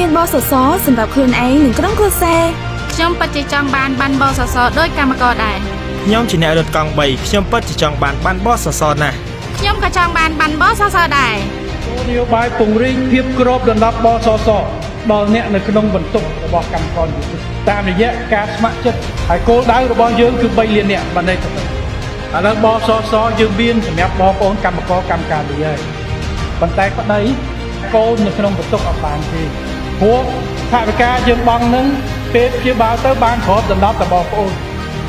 មានបសសសម្រាប់ខ្លួនឯងនិងក្រុមគ្រួសារ ខ្ញុំពិតជាចង់បានប័ណ្ណបសសដោយកម្មករដែរ ខ្ញុំជាអ្នករត់កង់3ខ្ញុំពិតជាចង់បានប័ណ្ណបសសណាស់ ខ្ញុំក៏ចង់បានប័ណ្ណបសសដែរ នយោបាយពង្រីកភាពក្របដណ្ដប់បសសដល់អ្នកនៅក្នុងបន្ទុករបស់កម្មករយុទ្ធតាមរយៈការស្ម័គ្រចិត្តហើយគោលដៅរបស់យើងគឺ3លានអ្នកបានន័យថាឥឡូវបសសយើងមានសម្រាប់បងប្អូនកម្មករកម្មការនីហើយប៉ុន្តែប្តីកូននៅក្នុងបន្ទុកអត់បានទេព្រោះថវិកាយើងបង់នឹងពេលព្យាបាលទៅបានក្របដណ្ដប់តែបងប្អូន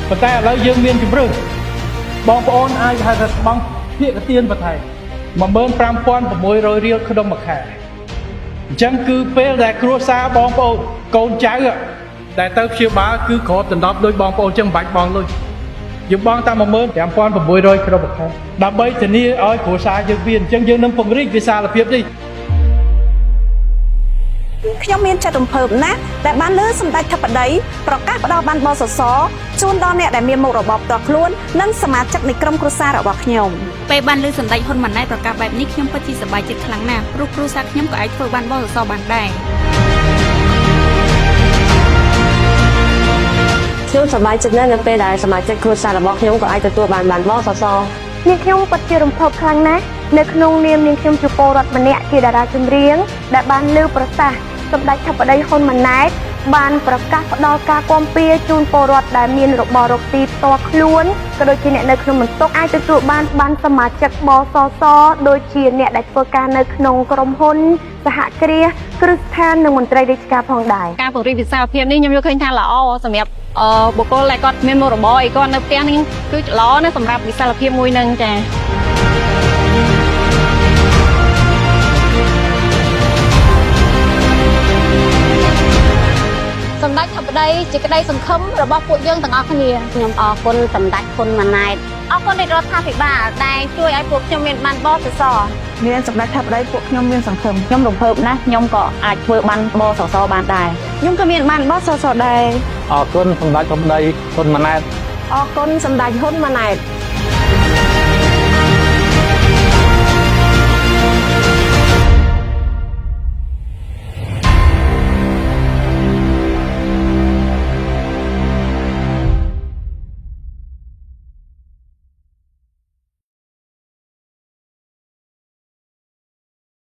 ប៉ុន្តែឥឡូវយើងមានជំរឿបងប្អូនអាចហៅថាបង់ភាគទានបន្ថែម15600រៀលក្នុងមួយខែអញ្ចឹងគឺពេលដែលគ្រួសារបងប្អូនកូនចៅដែលទៅព្យាបាលគឺក្របដណ្ដប់ដោយបងប្អូនចឹងមិនបាច់បងលុយយើងបងតាម15600ក្នុងមួយខែដើម្បីធានាឲ្យគ្រួសារយើងមានអញ្ចឹងយើងនឹងពង្រីកវិសាលភាពនេះ ខ្ញុំមានចិត្តរំភើបណាស់ដែលបានលើសម្ដេចធិបតីប្រកាសផ្ដល់បានបសសជូនដល់អ្នកដែលមានមុខរបរផ្ទាល់ខ្លួននិងសមាជិកនៃក្រុមគ្រួសាររបស់ខ្ញុំ ពេលបានលើសម្ដេចហ៊ុនម៉ាណែតប្រកាសបែបនេះខ្ញុំពិតជាសប្បាយចិត្តខ្លាំងណាស់ព្រោះគ្រួសារខ្ញុំក៏អាចធ្វើបានបសសបានដែរ ខ្ញុំសប្បាយចិត្តណាស់នៅពេលដែលសមាជិកគ្រួសាររបស់ខ្ញុំក៏អាចទទួលបានបានបសស នាងខ្ញុំពិតជារំភើបខ្លាំងណាស់នៅក្នុងនាមនាងខ្ញុំជាពលរដ្ឋម្នាក់ជាតារាចម្រៀងដែលបានលើប្រសាសន៍សម្ដេចធិបតីហ៊ុនម៉ាណែតបានប្រកាសផ្ដល់ការគាំពៀជូនពលរដ្ឋដែលមានរបររកស៊ីផ្ទាល់ខ្លួនក៏ដូចជាអ្នកនៅក្នុងបន្ទុកអាចទទួលបានបានសមាជិកបសសដូចជាអ្នកដែលធ្វើការនៅក្នុងក្រុមហ៊ុនសហគ្រាសគ្រឹះស្ថាននិងមន្ត្រីរាជការផងដែរ ការពង្រីកវិសាលភាពនេះខ្ញុំយល់ឃើញថាល្អសម្រាប់បុគ្គលដែលគាត់មានមុខរបរអីគាត់នៅផ្ទះនេះគឺល្អណាស់សម្រាប់វិសាលភាពមួយហ្នឹងចា៎ សម្ដេចធិបតីជាក្តីសង្ឃឹមរបស់ពួកយើងទាំងអស់គ្នា ខ្ញុំអរគុណសម្ដេចហ៊ុនម៉ាណែតអរគុណរាជរដ្ឋាភិបាលដែលជួយឲ្យពួកខ្ញុំមានបានបសស មានសម្ដេចធិបតីពួកខ្ញុំមានសង្ឃឹម ខ្ញុំរំភើបណាស់ខ្ញុំក៏អាចធ្វើបានបសសបានដែរ ខ្ញុំក៏មានបានបសសដែរ អរគុណសម្ដេចធិបតីហ៊ុនម៉ាណែត អរគុណសម្ដេចហ៊ុនម៉ាណែត